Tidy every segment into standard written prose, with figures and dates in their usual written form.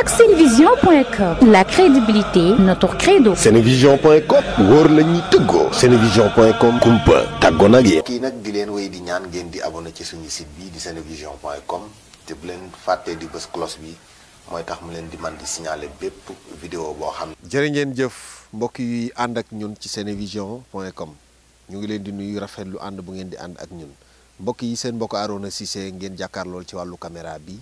ak senevision.com. La crédibilité, notre credo. senevision.com wóor la ñuy tëggoo. senevision.com kumpa tàggoon ak yéen. kii nag di leen wéy di ñaan ngeen di abonné ci suñu site bi di senevision.com te bu leen fàttee di bës cloche bi mooy tax mu leen di man di signaler bépp vidéo boo xam ne. jërë ngeen jëf mbokk yi ànd ak ñun ci senevision.com ñu ngi leen di nuyu rafetlu ànd bu ngeen di ànd ak ñun mbokk yi seen mbokk Arona Cissé ngeen jàkkaarlool ci wàllu caméra bi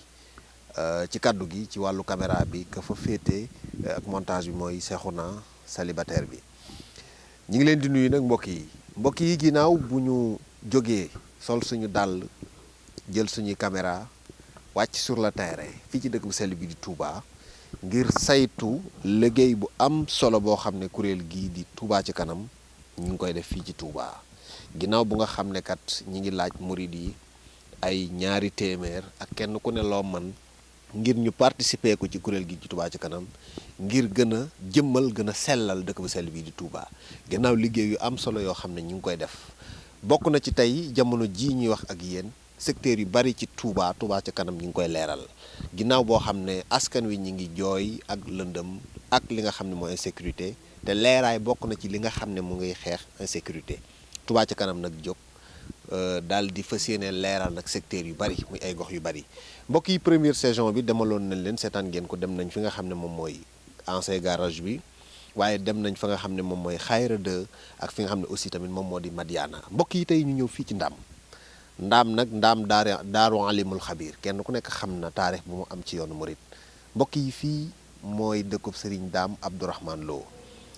ci kaddu gi ci wàllu caméra bi ka fa féete ak montage bi mooy Seexuna célibataire bi ñu ngi leen di nuyu nag mbokk yi ginnaaw bu ñu jógee sol suñu dàll jël suñuy caméra wàcc sur le terrain fii ci dëkk bu sell bi di Touba ngir saytu liggéey bu am solo boo xam ne kuréel gii di Touba ci kanam ñu ngi koy def fii ci Touba ginnaaw bu nga xam ne kat ñi ngi laaj murid yi ay ñaari téeméer ak kenn ku ne loo man ngir ñu participer ko ci kuréel gi ci Touba ci kanam ngir gën a jëmmal gën a sellal dëkk bu sell bii di Touba ginnaaw liggéey yu am solo yoo xam ne ñu ngi koy def bokk na ci tey jamono jii ñuy wax ak yéen secteur yu bari ci Touba ci kanam ñu ngi koy leeral ginnaaw boo xam ne askan wi ñi ngi jooy ak lëndëm ak li nga xam ne mooy insécurité te leeraay bokk na ci li nga xam ne mu ngay xeex insécurité Touba ci kanam nag jóg daal di fas yéene leeral nag secteur yu bari muy ay gox yu bari mbokk yi première saison bi demaloon nañ leen seetaan ngeen ko dem nañ fi nga xam ne moom mooy ancien garage bi waaye dem nañ fa nga xam ne moom mooy Xayra 2 ak fi nga xam ne aussi tamit moom moo di Madiana mbokk yi tey ñu ñëw fii ci ndaam daaru alimul xabiir kenn ku nekk xam na taarix bu mu am ci yoonu murit mbokk yi fii mooy dëkkub sëriñ Daam Abdourahmane Lo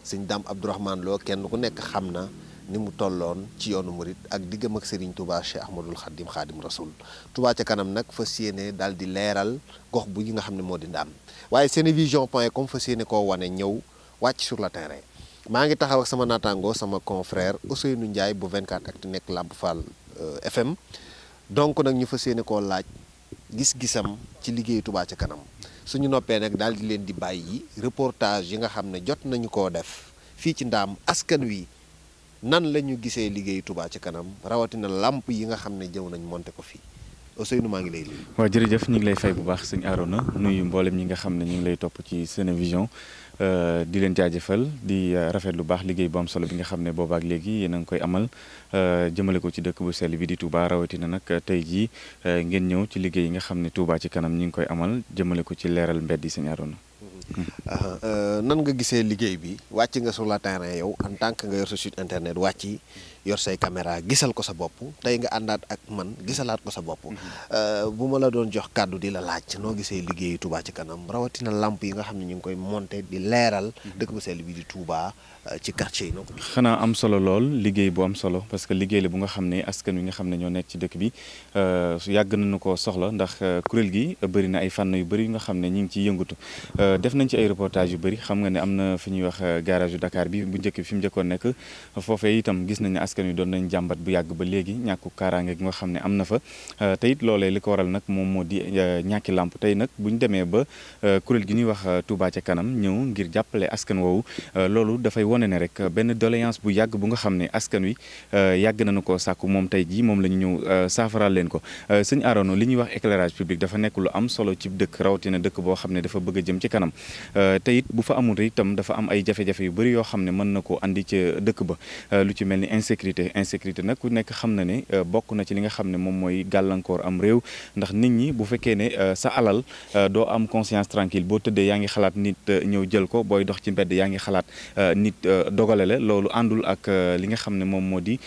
sëriñ Daam Abdourahmane Lo kenn ku nekk xam na ni mu tolloon ci yoonu murit ak diggam ak sëriñ Touba Cheikh Ahmadul Khadim Khadim Rasoul Touba ca kanam nag fas yéene daal di leeral gox bu yi nga xam ne moo di ndaam waaye senevision.com fas yéene koo wane ñëw wàcc sur le terrain maa ngi taxaw ak sama naataango sama confrère Ousseynou Ndiaye bu 24actu nekk Lamp Fall FM donc nag ñu fas yéene koo laaj gis-gisam ci liggéeyu Touba ca kanam suñu noppee nag daal di leen di bàyyi reportage yi nga xam ne jot nañu koo def fii ci ndaam askan wi nan la ñu gisee liggéeyu Touba ca kanam rawatina làmp yi nga xam ne jëw nañ monté ko fii Ousseynou maa ngi lay nuyu. waaw jërëjëf ñu ngi lay fay bu baax sëñ Arona nuyu mboolem ñi nga xam ne ñu ngi lay topp ci Senevision di leen jaajëfal di rafet lu baax liggéey bu am solo bi nga xam ne boobaak léegi yéen a ngi koy amal jëmale ko ci dëkk bu sell bi di Touba rawatina nag tey jii ngeen ñëw ci liggéey yi nga xam ne Touba ci kanam ñu ngi koy amal jëmale ko ci leeral mbedd yi sëñ Arona. nan nga gisee liggéey bi wàcc nga sur le terrain yow en tant que nga yor sa site internet wàcc yor say caméra gisal ko sa bopp tey nga àndaat ak man gisalaat ko sa bopp bu ma la doon jox kàddu di la laaj noo gisee liggéeyu Touba ci kanam rawatina lamp yi nga xam ne ñu ngi koy monter di leeral dëkk bu sell bi di Touba ci quartier yi noo ko xanaa am solo lool liggéey bu am solo parce que liggéey la bu nga xam ne askan wi nga xam ne ñoo nekk ci dëkk bi yàgg nañu ko soxla ndax kuréel gi bëri na ay fànn yu bëri yu nga xam ne ñu ngi ciy yëngatu def nañ ci ay reportage yu bëri xam nga ne am na fi ñuy wax garage yu Dakar bi bu njëkk fi mu njëkkoon nekk foofee itam gis nañ ne askan wi doon nañ jàmbat bu yàgg ba léegi ñàkku kaaraange gi nga xam ne am na fa te it loolee li ko waral nag moom moo di ñàkki làmp tey nag bu ñu demee ba kuréel gi ñuy wax Touba ca kanam ñëw ngir jàppale askan woowu loolu dafay wane ne rek benn doléance bu yàgg bu nga xam ne askan wi yàgg nañu ko sàkku moom tey jii moom la ñu ñëw saafaraal leen ko sëñ Arona li ñuy wax éclairage public dafa nekk lu am solo ci dëkk rawatina dëkk boo xam ne dafa bëgg a jëm ci kanam te it bu fa amul itam dafa am ay jafe-jafe yu bëri yoo xam ne mën na ko andi ca dëkk ba lu ci mel ni insécurité nag ku nekk xam na ne bokk na ci li nga xam ne moom mooy gàllankoor am réew ndax nit ñi bu fekkee ne sa alal doo am conscience tranquille boo tëddee yaa ngi xalaat nit ñëw jël ko booy dox ci mbedd yaa ngi xalaat nit dogale la loolu àndul ak li nga xam ne moom moo di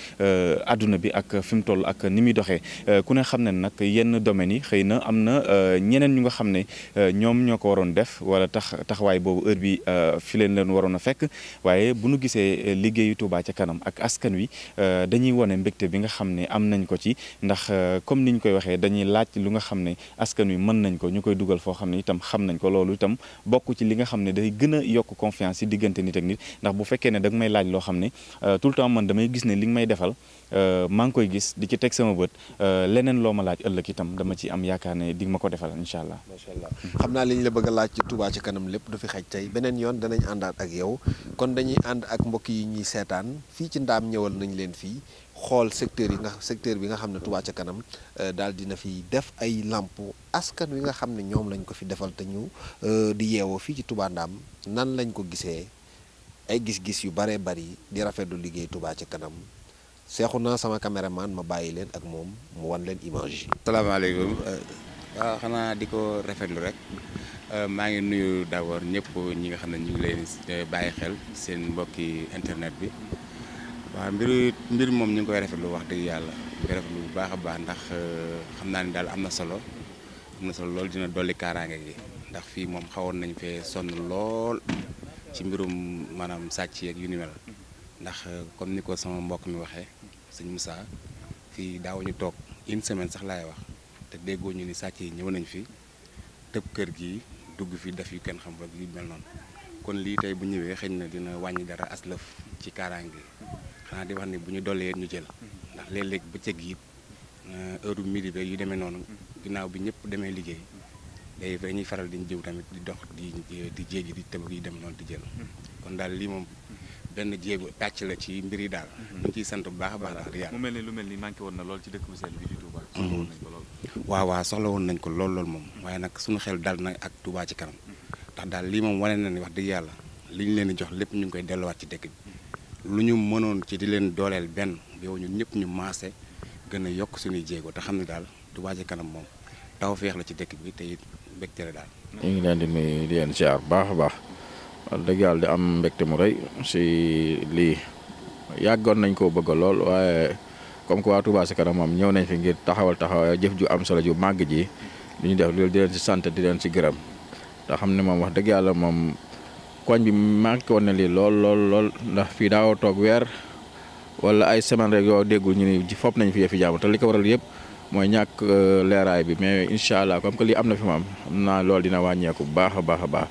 adduna bi ak fi mu toll ak ni muy doxee ku ne xam ne nag yenn domaines yi xëy na am na ñeneen ñu nga xam ne ñoom ñoo ko waroon def wala taxawaay boobu heure bi fi leen waroon a fekk waaye bu nu gisee liggéeyu Touba ca kanam ak askan wi dañuy wane mbégte bi nga xam ne am nañ ko ci ndax comme ni ñu koy waxee dañuy laaj lu nga xam ne askan wi mën nañ ko ñu koy dugal foo xam ne itam xam nañ ko loolu itam bokk ci li nga xam ne day gën a yokk confiance ci diggante nit ak nit ndax bu fekkee ne da nga may laaj loo xam ne tout le temps man damay gis ne li nga may defal maa ngi koy gis di ci teg sama bët leneen loo ma laaj ëllëg itam dama ci am yaakaar ne di nga ma ko defal incha allah. macha allah xam naa li ñu la bëgg a laaj ci Touba ci kanam lépp du fi xaj tey beneen yoon danañ àndaat ak yow kon dañuy ànd ak mbokk yi ñuy seetaan fii ci ndaam ñëwal nañ leen fii xool secteur bi nga xam ne Touba ca kanam daal dina fi def ay lamp askan wi nga xam ne ñoom lañ ko fi defal te ñu di yeewoo fii ci Touba Ndam nan lañ ko gisee ay gis-gis yu baree bari di rafetlu liggéey Touba ca kanam seexu naa sama caméraman ma bàyyi leen ak moom mu wan leen image yi. salaamaaleykum waaw xanaa di ko rafetlu rek maa ngi nuyu d'abord ñëpp ñi nga xam ne ñu ngi leen bàyyi xel seen mbokki internet bi waaw mbir moom ñu ngi koy rafetlu wax dëgg yàlla ñu koy rafetlu bu baax a baax ndax xam naa ni daal am na solo loolu dina dolli kaaraange gi ndax fii moom xawoon nañ fee sonn lool ci mbirum maanaam sàcc yeeg yu ni mel ndax comme ni ko sama mbokk mi waxee sëñ Moussa fii daawuñu toog une semaine sax laay wax te déggoo ñu ni sàcc yi ñëw nañ fi tëb kër gi dugg fi def yu kenn xam rek yu mel noonu kon lii tey bu ñëwee xëy na dina wàññi dara aslëf ci kaaraange gi xanaa di wax ni bu ñu dollee ñu jël ndax léeg-léeg bëccëg yi heure midi ba yu demee noonu ginnaaw bi ñëpp demee liggéey dañuy faral di jiw tamit di dox di jéggi di tëb yi dem noonu di jël kon daal lii moom benn jéego pàcc la ci mbir yi daal. ñu ngi ciy sant bu baax a baax daal di yàlla. mu mel ni lu mel ni manqué woon na lool ci dëkk bu sell bi di Touba. soxla woon nañ ko lool moom waaye nag suñu xel dal na ak Touba ci kanam ndax daal lii moom wane na ni wax dëgg yàlla li ñu leen di jox lépp ñu ngi koy delluwaat ci dëkk bi lu ñu mënoon ci di leen dooleel benn yow ñun ñëpp ñu maase gën a yokk suñuy jéego te xam ne daal Touba ci kanam moom tawfeex la ci dëkk bi te it mbégte la daal. ñu ngi leen di nuyu di leen ziar baax a baax. wax dëgg yàlla di am mbégte mu rëy si lii yàggoon nañ koo bëgg lool waaye comme que waa Touba ca kanam moom ñëw nañ fi ngir taxawal jëf ju am solo ju màgg ji li ñu def loolu di leen si sant di leen si gërëm te xam ne moom wax dëgg yàlla moom koñ bi manqué woon na lii lool ndax fii daawoo toog weer wala ay semaine rek yoo déggul ñu ni fopp nañ fi yëfi jàmm te li ko waral yëpp mooy ñàkk leeraay bi mais incha allah comme que lii am na fi moom xam naa loolu dina wàññeeku bu baax a baax.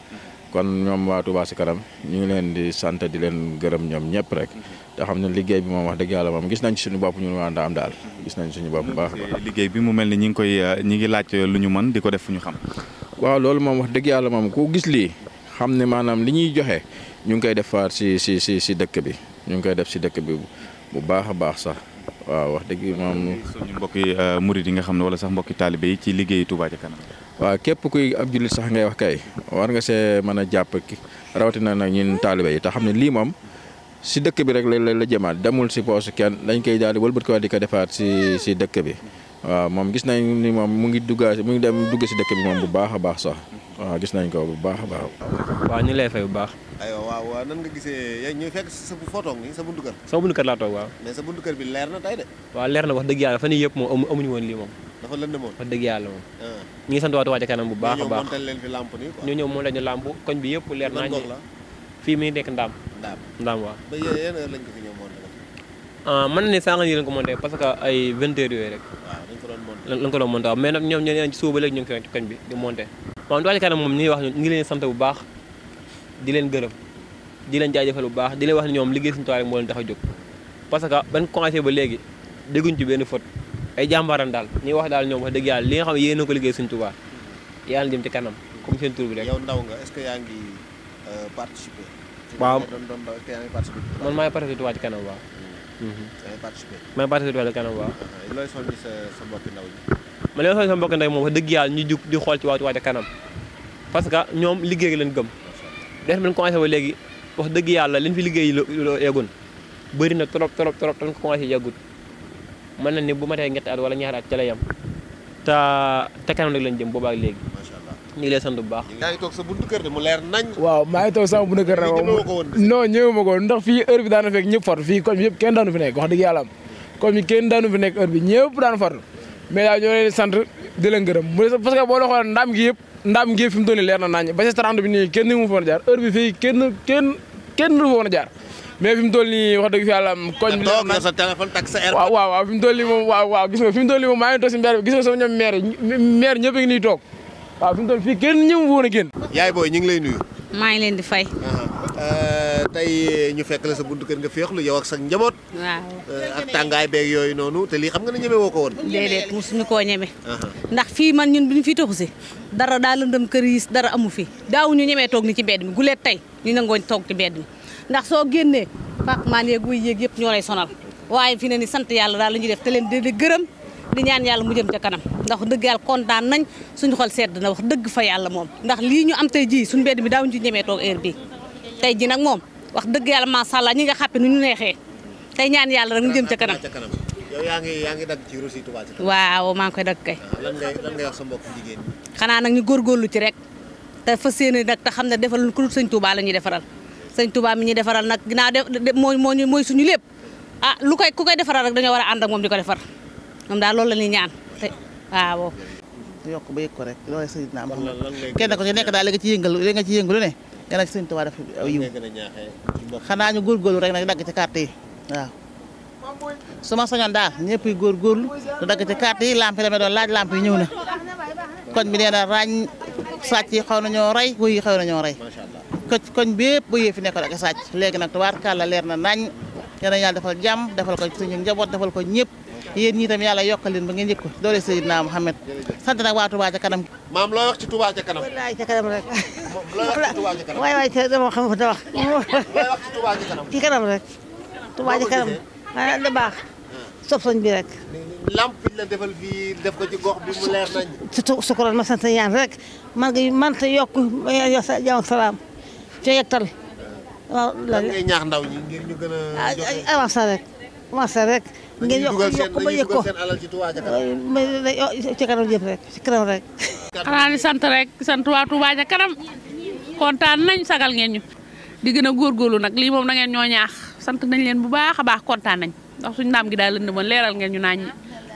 kon ñoom waa Touba ca kanam ñu ngi leen di sant di leen gërëm ñoom ñëpp rek te xam ne liggéey bi moom wax dëgg yàlla moom gis nañ ci suñu bopp ñun waa Ndam daal gis nañ suñu bopp bu baax a baax. liggéey bi mu mel ni ñi ngi laaj lu ñu mën di ko def fu ñu xam. waaw loolu moom wax dëgg yàlla moom ku gis lii xam ne maanaam li ñuy joxe ñu ngi koy defaat si dëkk bi ñu ngi koy def si dëkk bi bu baax a baax sax waaw wax dëgg moom. suñu mbokki murid yi nga xam ne wala sax mbokki taalibe yi ci liggéeyu Touba ca kanam. waaw képp kuy ab jullit sax ngay wax kay war nga see mën a jàpp rawatina nag ñun taalibe yi te xam ne lii moom si dëkk bi rek la jëmaat demul si poche kenn dañ koy daal di wëlbat ko di ko defaat si dëkk bi waaw moom gis nañ ni moom mu ngi dugg si dëkk bi moom bu baax a baax sax waaw gis nañ ko bu baax a baax. waaw ñu lay fay bu baax. aywa waaw nan nga gisee yaa ñuy fekk sa bu fotoog nii sa buntu kër. sama buntu kër laa toog waaw. mais sa buntu kër bi leer na tey de. waaw leer na wax dëgg yàlla fan yii yëpp moom amuñu woon lii moom. dafa lëndëmoon wax dëgg yàlla moom. ñu ngi sant waa Touba ca kanam bu baax a baax leen fi lamp nii quoi. ñu ñëw monté ñu lamp koñ bi yëpp leer naa ñu fii mi nekk Ndam. Ndam waaw. ba yéen heure lañ ko fi ñëw monté mën na ne sànq nii lañ ko monté parce que ay 20 heures yooyu rek. waaw dañ ko doon monté lañ ko doon monté waaw mais nag ñoom ñoo ci suba ba léegi ñu ngi fi ci koñ bi di monté waaw Touba ca kanam moom ñuy wax ñu ngi leen sant bu baax di leen gërëm di leen jaajëfal bu baax di leen wax ne ñoom liggéey suñu Touba rek moo leen tax a jóg parce que ban commencé ba léegi dégguñ ci benn faute ay jàmbaaran daal ñuy wax daal ñoom wax dëgg yàlla li nga xam ne yéen a ko liggéey suñu Touba yàlla jëm ci kanam comme seen tur bi rek. yow ndaw nga est-ce que yaa ngi participer. waaw man maay participer Touba ci kanam waaw. yaa ngi participer. maay participer Touba ci kanam waaw. looy soññi sa mbokki ndaw ñi. ma li ma soññi sa mbokki ndaw moom wax dëgg yàlla ñu jug di xool ci waa Touba ci kanam parce que ñoom liggéey leen gëm def nañ commencé ba léegi wax dëgg yàlla liñ fi liggéey loo yeegun bëri na trop dañ ko commencé yàggut mën na ni bu ma tee ñetti at wala ñaari at ca la yem te kanam rek lañ jëm boobaak léegi ñu ngi lay sant bu baax. yaa ngi toog sa buntu kër de mu leer nañ. waaw maa ngi toog sama buntu kër non ñëwuma ko ndax fii heure bi daana fekk ñëpp far fii koñ bi yëpp kenn daanu fi nekk wax dëgg yàlla am koñ bi kenn daanu fi nekk heure bi ñëpp daan far mais daal ñoo leen sant di leen gërëm parce que boo la xoolee ndaam gi yëpp fi mu toll nii leer na nañ ba ci 30 bi nii kenn mu foon a jaar heure bi fii kenn du foon a jaar mais fi mu toll nii wax dëgg fi yàlla koñ bi toog nga sa téléphone tak sa air waaw fi mu toll nii moom waaw gis nga fi mu toll nii moom maa ngi toog si mbedd bi gis nga sama ñoom maire ñëpp a ngi nii toog waaw fi mu toll fii kenn ñëw woon a génn. yaay booy ñu ngi lay nuyu. maa ngi leen di fay. tey ñu fekk la sa buntu kër nga féexlu yow ak sa njaboot. waaw ak tàngaay beeg yooyu noonu te lii xam nga ne ñeme woo ko woon. déedéet mosuñu koo ñeme. ndax fii man ñun bi ñu fiy toxu si dara daa lëndëm kër yi dara amu fi daawuñu ñemee toog ni ci bedd mi guleet tey ñu nangoo toog ci bedd mi ndax soo génnee Pape Mané yeeg wuy yéeg yëpp ñoo lay sonal waaye fi ne ni sant yàlla daal la ñuy def te leen di gërëm di ñaan yàlla mu jëm ca kanam ndax dëgg yàlla kontaan nañ suñu xol sedd na wax dëgg fa yàlla moom ndax lii ñu am tey ji suñu mbedd mi daawuñu ci ñemee toog heure bi tey ji nag moom wax dëgg yàlla macha allah ñi nga xàppe nu ñu neexee tey ñaan yàlla rek mu jëm ca kanam. yow yaa ngi dagg ci Rossy Touba Ca Kanam. waaw maa ngi koy dagg kay. lan ngay wax sa mbokk jigéen ñi. xanaa nag ñu góorgóorlu ci rek te fas yéene nag te xam ne defal ku dul sëñ Touba la ñuy defaral sëñ Touba mi ñuy defaral nag ginnaaw mooy suñu lépp ah ku koy defaral rek dañoo war a ànd ak moom di ko defar moom daal loolu la ñuy ñaan te waaw. yokk ba yëg ko rek loolu sëñ naa am kenn ko ci nekk daal léegi ci yëngal léegi nga ci yëngalu ne nga nag sëñ Touba def aw yiw xanaa ñu góorgóorlu rek nag dagg ci carte yi waaw su ma sañoon daal ñëpp yi góorgóorlu du dagg ci carte yi lamp yi la may doon laaj lamp yi ñëw na koñ bi nee na ràññ sàcc yi xaw nañoo rey bu yi xaw nañoo rey koñ bi yëpp bu yee fi nekkoon ak sàcc léegi nag tubaarkàlla leer na nañ yal na yàlla defal jàmm defal ko suñu njaboot defal ko ñëpp yéen ñi tam yàlla yokkal leen ba ngeen yëg ko doole Seydina Muhammad sant nag waa Touba Ca Kanam. maam looy wax ci Touba Ca Kanam. wallaay ca kanam rek. looy wax ci Touba Ca Kanam. waay dama xam fa te wax. looy wax ci Touba Ca Kanam. ci kanam rek. Touba Ca Kanam maanaam da baax. sopp soñ bi rek. lamp bi la defal fii def ko ci gox bi mu leer nañ. surtout sukkuroon ma sant ñaan rek man te yokk jàmm ak salaam ca yettal. waaw lan ngay ñaax ndaw ñi ngir ñu gën a joxe avancé rek ngeen yokk ba yëg ko seen alal ci Touba Ca Kanam. ci kanam jëpp rek ci kanam rek. xanaa ni sant rek sant waa Touba Ca Kanam kontaan nañ sagal ngeen ñu di gën a góorgóorlu nag lii moom da ngeen ñoo ñaax sant nañ leen bu baax a baax kontaan nañ ndax suñu ndaam gi daal lënd moon leeral ngeen ñu naañ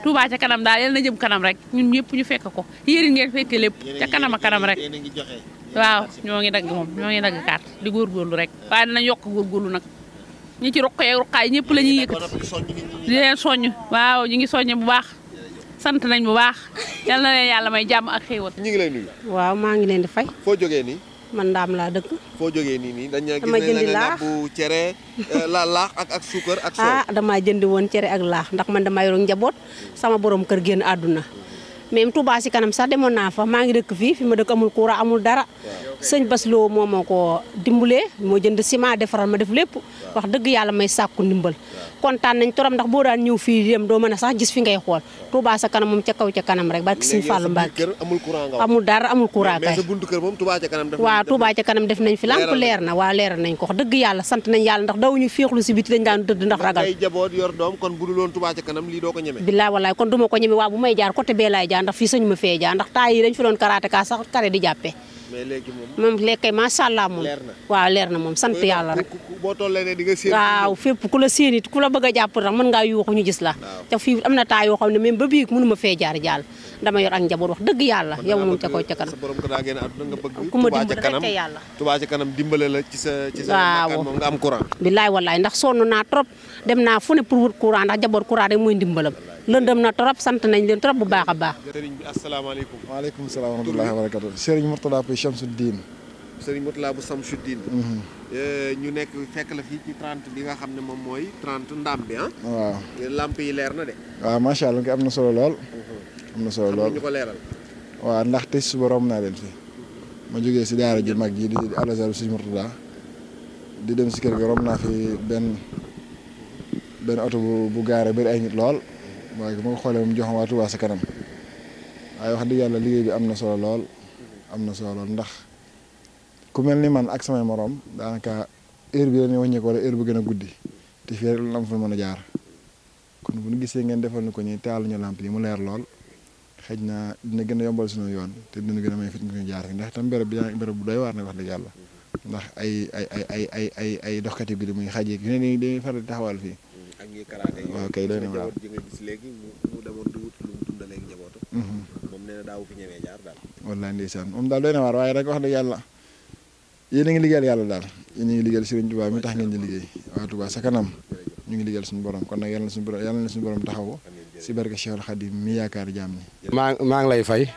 Touba Ca Kanam daal yal na jëm kanam rek ñun ñëpp ñu fekk ko yéen ngeen fekke lépp ca kanam a kanam rek waaw ñoo ngi dagg moom ñoo ngi dagg carte di góorgóorlu rek waaye dinañ yokk góorgóorlu nag ñi ci ruqee ruqaay ñëpp la ñuy yëkkati di leen soññ waaw ñu ngi soññ bu baax sant nañ bu baax yal na leen yàlla may jàmm ak xéewal. ñu ngi lay nuyu. waaw maa ngi leen di fay. foo jógee nii. man ndaam laa dëkk. foo jógee nii dañu dama jëndi laax bu cere laax ak suukar ak soow. damaa jëndi woon cere ak laax ndax man dama yor njaboot sama borom kër génn àdduna même Touba Ca Kanam sax demoon naa fa maa ngi dëkk fi ma dëkk amul courant amul dara sëñ Basloo moo ma ko dimbalee moo jënd ciment defaral ma def lépp wax dëgg yàlla may sàkku ndimbal kontaan nañ torop ndax boo daan ñëw fii dem doo mën a sax gis fi ngay xool Touba Ca Kanam moom ca kaw ca kanam rek barki sëñ Fallou Mbacke amul dara amul courant kay mais sa buntu kër moom Touba Ca Kanam def waaw Touba Ca Kanam def nañ fi lamp leer na waaw leer nañ ko wax dëgg yàlla sant nañ yàlla ndax dawuñu féexlu si biti dañ daan tëdd ndax ragal ay jaboot yor doom kon bu dul woon Touba Ca Kanam lii doo ko ñeme billaay wallaay kon duma ko ñeme waaw bu may jaar côté bee laay jaar ndax fii sañu ma fee jaar ndax taay yi dañ fi doon karaté ka sax kare di jàppee mais léegi moom léegi kay macha allah moom waaw leer na moom sant yàlla rek boo tollee ne di nga séen waaw fépp ku la séenit ku la bëgg a jàpp ndax mën ngaa yuuxu ñu gis la te fii am na taa yoo xam ne même ba bii mënu ma fee jaar jàll dama yor ak njaboot wax dëgg yàlla yow moom ca kaw ca kanam sa borom ko daa génn àdduna nga bëgg ku ma Touba Ca dimbali Kanam rek yàlla Touba Ca Kanam dimbale la ci sa waaw moom nga am courant billaay wallaay ndax sonn naa trop dem naa fu ne pour wut courant ndax jaboot courant rek mooy ndimbalam lëndëm na trop sant nañ leen trop bu baax a baax sëriñ bi asalaamaaleykum waaleykum salaam wa rahmatullahi wa barakatuh Serigne Mourtada Pouye Chamsuddin Serigne Mourtada bu Chamsuddin ñu nekk fekk la fii ci 30 bi nga xam ne moom mooy 30 ndam bi waaw lamp yi leer na de waaw macha allah am na solo lool am na solo lool ñu ko leeral waaw ndaxte suba romb naa leen fi ma jógee si daara ji mag ji di Al-Azhar Serigne Mourtada di dem si kër gi romb naa fi benn oto bu gaare bëri ay nit lool waaye bu ma ko xoolee moom joxoon waa Touba Ca Kanam waaye wax dëgg yàlla liggéey bi am na solo lool ndax ku mel ni man ak samay morom daanaka heure bi la ñuy wàññeeku wala heure bu gën a guddi te fii rek lu am fu mën a jaar kon bu ñu gisee ngeen defal ni ko ñuy taal ñu lamp yi mu leer lool xëj na dina gën a yombal suñu yoon te dina gën a may fit ñu jaar fi ndax itam béréb bu doy waar nag wax dëgg yàlla ndax ay doxkati bi di muy xaj yi ne dañuy faral di taxawal fii. ak ñi karaté waaw kay doy na waar ji nga gis léegi mu demoon di wut lu mu dundalee ak njabootam. moom nee na daawu fi ñemee jaar daal. wallaay ndeysaan moom daal doy na waar waaye rek wax dëgg yàlla yéen a ngi liggéeyal yàlla daal yéen a ngi liggéeyal Serigne Touba mi tax ngeen di liggéey waa Touba Ca Kanam ñu ngi liggéeyal suñu borom kon nag yàlla na suñu borom taxaw si barke Cheikhul Khadim mi yaakaar jaam ñi. maa ngi lay fay.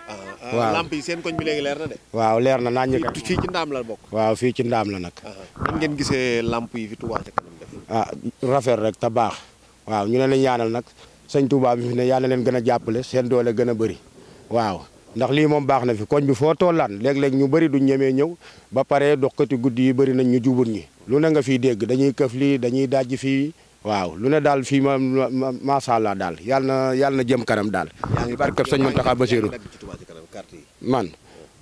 waaw lamp yi seen koñ bi léegi leer na de. waaw leer na naa ñu kat fii ci ndaam la bokk. waaw fii ci ndaam la nag. nan ngeen gisee lamp yi fi Touba Ca Kanam def. rafet rek te baax waaw ñu ne leen ñaanal nag sëñ Touba bi fi ne yàlla leen gën a jàppale seen doole gën a bëri waaw ndax lii moom baax na fi koñ bi foo tollaan léeg-léeg ñu bëri duñ ñemee ñëw ba pare doxkati guddi yi bëri nañ ñu jubut ñi lu ne nga fiy dégg dañuy këf lii dañuy dajj fii waaw lu ne daal fii macha allah daal yàlla na jëm kanam daal. yaa ngi barkeb sëñ Mountakha Bassirou man.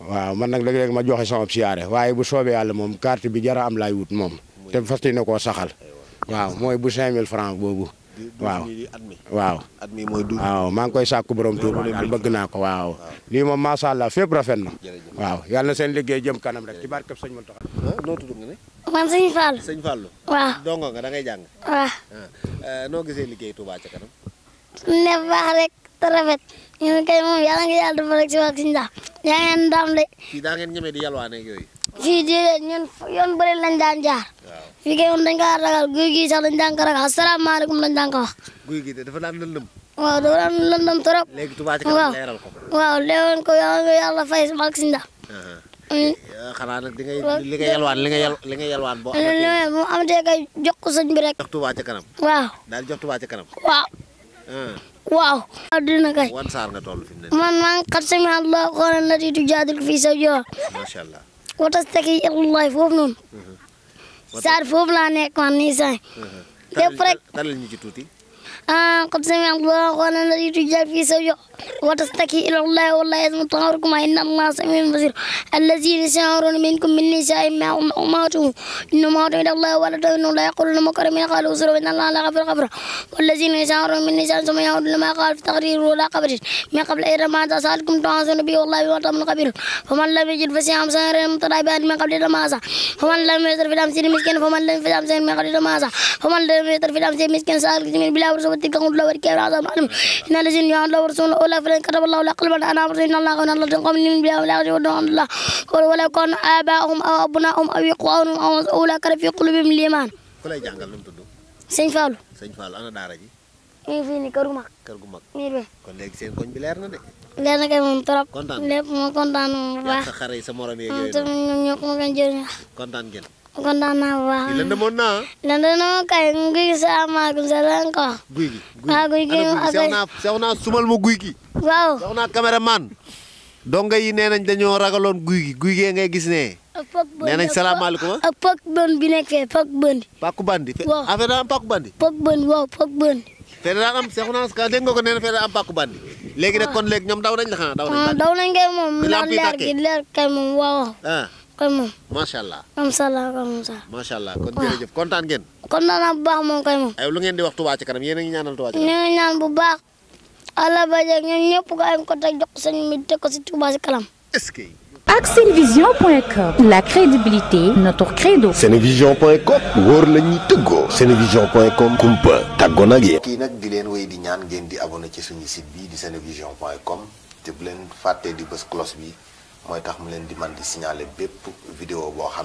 waaw man nag léeg-léeg ma joxe sama siyaare waaye bu soobee yàlla moom carte bi jara am laay wut moom te fas yéene koo saxal waaw mooy bu 5000 francs boobu waaw waaw maa ngi koy sàkku borom Tuuba daal bëgg naa ko waaw lii moom macha allah fépp rafet na waaw yàlla na seen liggéey jëm kanam rek ci barkeb sëñ Mountakha. noo tudd nga ne. man sëñ Fallou. sëñ Fallou. waaw dongo nga da ngay jàng. waaw. noo gisee liggéey Touba ca kanam. ne baax rek te rafet ñun kay moom yàlla nga yàlla defal rek si wax si ndax yaa ngeen ndam de. fii daa ngeen ñeme di yalwaane ak yooyu. fii déedéet ñun yoon bëri lañ daan jaar. fii kay moom dañ ko ragal guy gi sax dañ daan ko ragal asalaamaaleykum lañ daan ko wax. guy gi de dafa daan lëndëm. waaw dafa daan lëndëm trop. léegi Touba ca kanam leeral ko. waaw leeral ko yàlla fay si wax si ndax. xanaa nag li nga yalwaan boo mu amatee kay jox ko sëñ bi rek. jox Touba ca kanam. waaw daal jox Touba ca kanam. waaw. waaw. adduna kay. wan saar nga toll fi mu ne. man maa ngi xat sami Allah qawlan lati tujaadiluka fii zawjihaa. macha allah. wa tashtaki ilallahi foofu noonu. saar foofu laa nekk man nii saa yi. lépp rek. talal ñu ci tuuti. قد سمع الله قولا التي تجادلك في زوجها وتشتكي إلى الله والله يسمع تحاوركما إن الله سميع بصير الذين يسخرون منكم من نساء ما أمهاتهم إن أمهاتهم إلى الله ولدهم إنهم لا يقولون مكرمين قالوا أسروا إن الله لا غفر غفرا والذين يسخرون من نساء ثم يعودون لما قال في تقرير ولا قبر من قبل أن ما تسألكم تعاصون به والله بما تعملون خبير فمن لم يجد فصيام شهر متتابعين من قبل رمضان فمن لم يقدر فصيام مسكين فمن لم يجد فصيام من قبل رمضان فمن لم يقدر فصيام مسكين سأل من بلا ورث وتلكم الله وركاب عظام علم إن الذين يعلون ورسول الله فلن كتب الله لا قلبا أنا أمر إن الله غنى الله قوم من بلا ولا ودون الله ولو كان آباؤهم أو أبناؤهم أو إخوانهم أو أولئك في قلوبهم الإيمان. ku lay jàngal nu mu tudd. sëñ Fallou. sëñ Fallou ana daara ji. ñu ngi fii nii kër gu mag. kër gu mag. nii bi. kon léegi seen koñ bi leer na de. leer na kay moom trop. kontaan lépp moom kontaan moom bu baax. sa xare yi sa morom yeeg yooyu noonu. ñoom ñoo ko gën jëriñ. kontaan ngeen. kontaan naa bu baax. lëndëmoon naa. lëndëmoon kay guy gi salaamaaleykum sa lan ko wax. guy gi waaw guy gi sew naa sumal ma guy gi. waaw sew naa caméraman. donga yi nee nañ dañoo ragaloon guy gee ngay gis ne. nee nañ salaamaaleykum. ak pëk bën bi nekk fee pëk bandi. pàkku bandi. waaw affaire daa am pàkku bandi. pëk bandi waaw pëk bandi. fee daan am sew naa ka dégg nga ko nee na fee daa am pàkku bandi. léegi nag kon léegi ñoom daw nañ la xanaa daw nañ. daw nañ kay moom. ndax leer gi leer kay moom waaw. kay moom. macha allah. macha allah. macha allah kon jërëjëf kontaan ngeen. kontaan naa bu baax moom kay moom. ay lu ngeen di wax Touba ca kanam yéen a ngi ñaanal Touba ca kanam. ñu ngi ñaan bu baax. Allah ba jeg ñoom ñëpp ko ay ko teg jox ko sëñ bi teg ko si Touba ca kanam. est-ce que. Axelvision.com, la crédibilité, notre credo. Senevision.com wóor la ñuy tëggoo. Senevision.com kumpa tàggoo nag yéen. kii nag di leen wéy di ñaan ngeen di abonné ci suñu site bi di Senevision.com te bu leen fàttee di bës cloche bi mooy tax mu leen di man di signaler bépp vidéo boo xam